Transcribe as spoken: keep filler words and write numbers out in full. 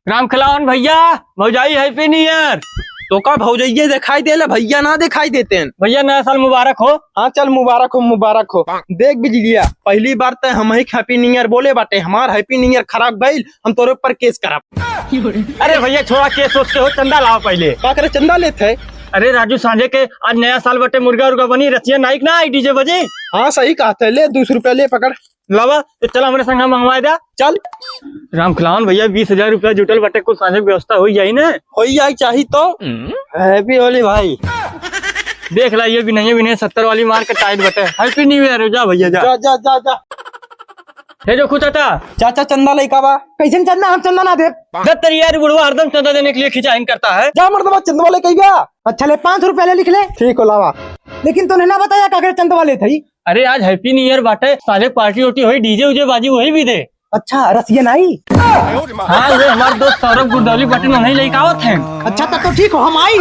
राम खिलावन भैया, भौजाई Happy New Year। तो का भौजैया दिखाई देले, भैया ना दिखाई देते हैं? भैया नया साल मुबारक हो। हाँ चल, मुबारक हो, मुबारक हो। देख बिजलिया, पहली बार ते हम ही Happy New Year बोले बाटे, हमार Happy New Year खराब गइल, हम तोरे ऊपर केस करब। अरे भैया छोड़ा केस सोच के हो, चंदा लाओ पहले। का करे चंदा लेत है? अरे राजू, सांझे के आज नया साल बटे, मुर्गा उर्गा बनी, रसिया नाइक ना आई, DJ बजे। हाँ सही कहत है, ले दो सौ रुपया ले पकड़। लावा, तो चला हमरे संग मंगवाए द्या। चल। राम खिलावन भैया, बीस हजार रुपया जुटल बटे, कुछ सांझे के व्यवस्था हो जाई ना? हो जाई चाही तो। Happy होली भाई। देख ला, ये भी नहीं, भी नहीं, सत्तर वाली मार के tight बटे। Happy New Year हो, जा भैया, जा। जा, जा, जा, जा। हे जो खुद चाचा। चाचा, चंदा लइका बा। कैसन चंदा? हम चंदा ना देब। दत्तर यार, बुढ़वा हरदम चंदा देने के लिए खिंचाइन करता है। जा मर्दवा, चंदवा लेके अइबा। अच्छा ले, पाँच सौ रुपया ले लिख ले। ठीक हो, लावा। लेकिन तूने ना बताया का करे चंदवा लेत हई। अरे आज Happy New Year बाटे, साले party उटी होई, DJ उजे बाजी, वही भी दे। अच्छा, रसिया नाई? हाँ, ये हमार दोस्त सौरभ गुरदौली बटन नहीं लेके आवत हैं। अच्छा, तब तो ठीक हो, हम आई।